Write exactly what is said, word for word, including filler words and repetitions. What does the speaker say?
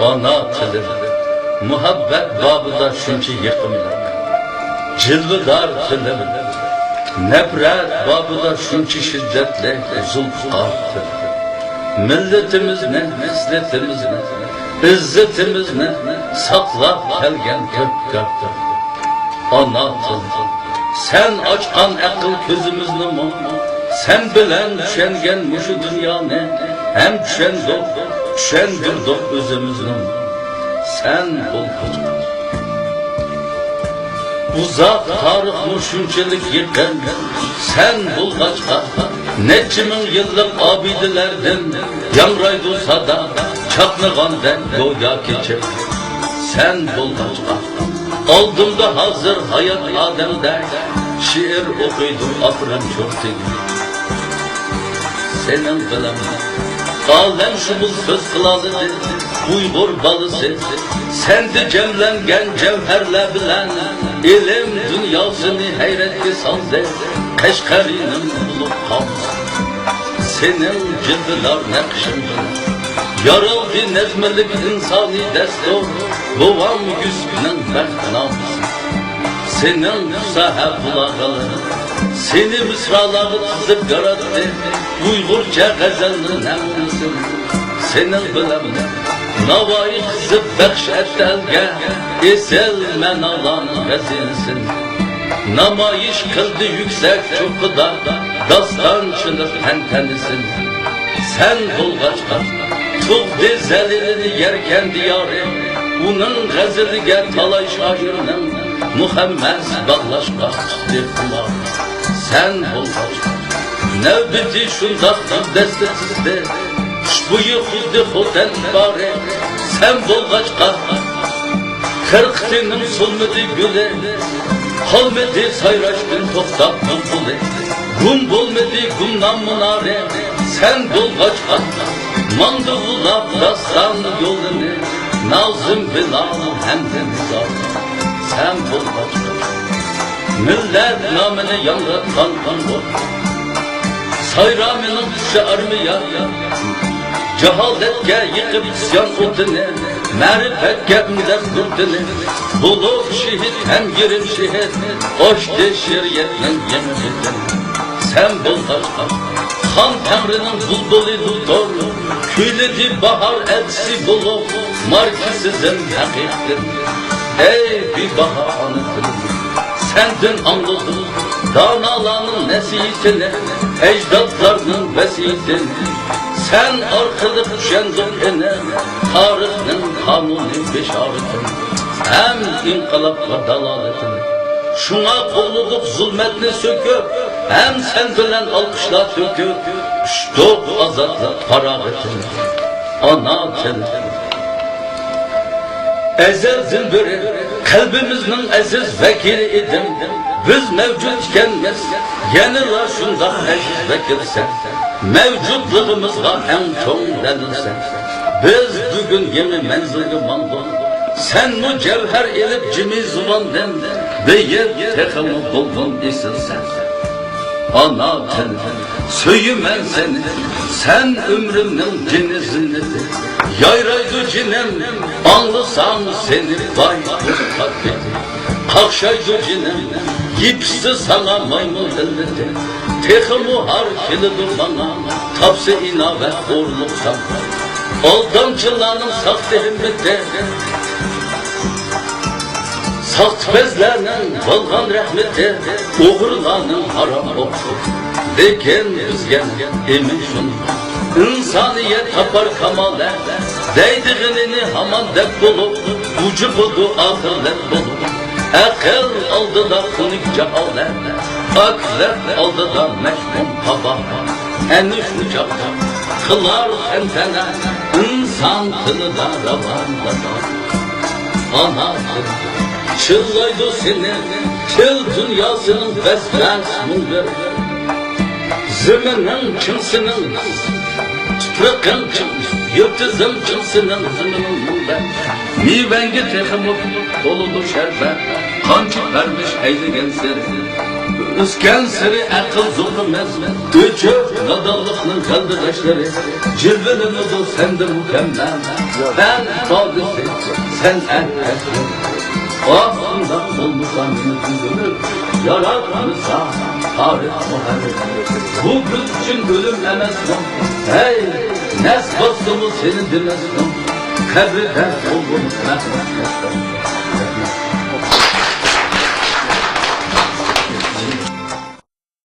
ئانا تىلىم، مۇھەببەت بابىدا شۇنچە يېقىملىق، جىلۋىدار تىلىم، نەپرەت بابىدا شۇنچە شىددەتلىك، زۇلپىقار تىلىم. مىللىتىمىزنى، خىسلىتىمىزنى، ئىززىتىمىزنى ساقلاپ كەلگەن كۆپكار تىل. ئانا تىل، سەن ئاچقان ئەقىل كۆزىمىزنىمۇ، سەن بىلەن چۈشەنگەن مۇشۇ دۇنيانى ھەم چۈشەندۇق، چۈشەندۈردۇق ئۆزىمىزنىمۇ. سەن بولغاچقا، ئۇزاق تارىخمۇ شۇنچىلىك يېقىن، سەن بولغاچقا، نەچچە مىڭ يىللىق ئابىدىلەردىن ياڭرايدۇ سادا، چاقنىغاندەك گويا كېچىپ. سەن بولغاچقا، ئالدىمدا ھازىر ھايات ئادەمدەك، شېئىر ئوقۇيدۇ ئاپىرىن چورتىگە. سېنىڭ بىلەن ئالەم شۇمۇل سۆز قىلالىدى، ئۇيغۇر بالىسى. سەندە جەملەنگەن جەۋھەرلەر بىلەن ئىلىم دۇنياسىنى ھەيرەتكە سالدى قەشقەرىنىڭ ئۇلۇغ قامۇسى. سېنىڭ جىلۋىدار نەقىشىڭ بىلەن يارالدى نەزمىلىك ئىنسانىي دەستۇر، بوۋام يۈسۈپنىڭ بەخت نامىسى. سېنىڭ پۇسەھە بۇلاغىلىرىڭ سېنى مىسرالارغا تىزىپ ياراتتى، ئۇيغۇرچە غەزەلنىڭ نەمۇنىسىنى. سېنىڭ بىلەن ناۋايى تىزىپ بەخش ئەتتى ئەلگە ئېسىل مەنالارنىڭ خەزىنىسىنى. نامايىش قىلدى يۈكسەك چوققىدا داستانچىلىق تەنتەنىسىنى. سەن بولغاچقا، تۇغدى زەلىلىنى يەركەن دىيارى، ئۇنىڭ غەزىلىگە تالاي شائىرنىڭ مۇخەممەس باغلاشقا تۇتتى خۇمارى. سەن بولغاچقا، نەۋبىتى شۇنداق گۈلدەستە تىزدى، خۇشبۇيى خۇددى خوتەن ئىپارى. سەن بولغاچقا، خىرقىتىنىڭ سولمىدى گۈلى، قالمىدى سايراشتىن توختاپ بۇلبۇلى. گۇم بولمىدى گۇمنام مۇنارى، سەن بولغاچقا، ماڭدى ئۇلاپ داستان يولىنى، نازىم بىلال ھەمدە نىزار. سەن بولغاچقا، مىللەت نامىنى ياڭراتقان ئۇيغۇر، سايرامىنىڭ كۈچى ئارمىيە، جاھالەتكە يېقىپ ئىسيان ئوتىنى، مەرىپەتكە ئۈندەپ گۈلدىنى، بولۇپ شېھىت ھەم يېرىم شېھىت، ئاچتى شېئىرىيەتنىڭ يېڭى بېتىنى. سەن بولغاچقا، خان تەڭرىنىڭ بۇلبۇلى دۇلدۇر، كۈيلىدى باھار ئەلچىسى بولۇپ، ماركسىزم ھەقىقىتىنى. ئەي بىباھا ئانا تىلىم، سەندىن ئاڭلىدۇق دانالارنىڭ نەسىھىتىنى، ئەجدادلارنىڭ ۋەسىيىتىنى. سەن ئارقىلىق چۈشەندۇق ئېنىق تارىخنىڭ قانۇنىي بېشارىتىنى ھەم ئىنقىلابقا دالالىتىنى. شۇڭا قوغلىدۇق زۇلمەتنى سۆكۈپ، ھەم سەن بىلەن ئالقىشلار تۆكۈپ، ئۇچتۇق ئازادلىق پاراغىتىنى. ئانا تىل. ئەزەلدىن بېرى قەلبىمىزنىڭ ئەزىز ۋەكىلى ئىدىڭ. بىز مەۋجۇت ئىكەنمىز، يەنىلا شۇنداق ئەزىز ۋەكىلسەن. مەۋجۇتلۇقىمىزغا ئەڭ چوڭ دەلىلسەن. بىز بۈگۈن يېڭى مەنزىلگە ماڭدۇق. سەنمۇ جەۋھەر ئېلىپ جىمى زۇۋاندىن، بېيىپ تېخىمۇ بولغىن ئېسىلسەن. ئانا تىل، سۆيىمەن سېنى، سەن ئۆمرۈمنىڭ جېنى زىننىتى. يايرايدۇ جېنىم، ئاڭلىسام سېنى باي بىر پات پېتى. قاقشايدۇ جېنىم، يېپىشسا ساڭا مايمۇن ئىللىتى. تېخىمۇ ھار كېلىدۇ ماڭا، تاپسا ئىناۋەت خورلۇق ساڭا. ئالدامچىلارنىڭ ساختا ھىممىتى، ساختىپەزلەرنىڭ بولغان رەھمىتى، ئوغرىلارنىڭ ھارام ئوقى. لېكىن بىز يەنە ئېمىن شۇنى، ئىنسانىيەت تاپار كامالەت، دەيدىغىنىنى ھامان دەپ بولۇپ، ئۇجۇقىدۇ ئاخىرلەت بولۇپ. ئەقىل ئالدىدا خۇنۈك جاھالەت، ئاقىۋەت ئالدىدا مەشئۇم قاباھەت. ئەنە شۇ چاغدا قىلار تەنتەنە ئىنسان تىلىدا راۋان دادا. ئانا تىل چىللايدۇ سېنى، تىل دۇنياسىنىڭ بەس-بەس مۇنبىرى. زېمىنىڭ چىڭسىنىڭ، تۇپرىقىڭ چىڭ، يىلتىزىڭ چىڭسىنىڭ، زېمىنىڭ مۇنبەر. مېۋەڭگە تېخىمۇ تولىدۇ شەربەت، قانچە پەرۋىش ھەيدىگەنسېرى. ئۆسكەنسېرى ئەقىل زوقىمىز ئۆچۈپ، نادانلىقنىڭ غەلدىرەشلىرى جىلۋىلىنىدۇ سەندە مۇكەممەل. پەن ئىپادىسى، سەنئەت ئەسلى. ئاھ، ئۇنداق بولمىسا مېنى تۈزۈلۈپ ياراتمىسا تارىخ مۇھەررىر. بۇ بىز ئۈچۈن ئۆلۈم ئەمەسمۇ؟ ھەي، نەس باسسىمۇ سېنى دېمەسمۇ؟ قەبرىدە بولغۇم مەھمۇد.